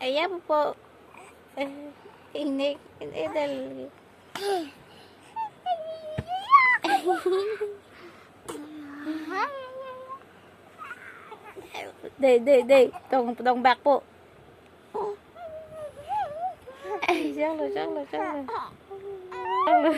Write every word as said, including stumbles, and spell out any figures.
Aya pupo. Eh, ingnek, eh, dal. Dei, dei, dei. Tong, tong bak po. Eh, jalo, jalo, jalo. Jalo.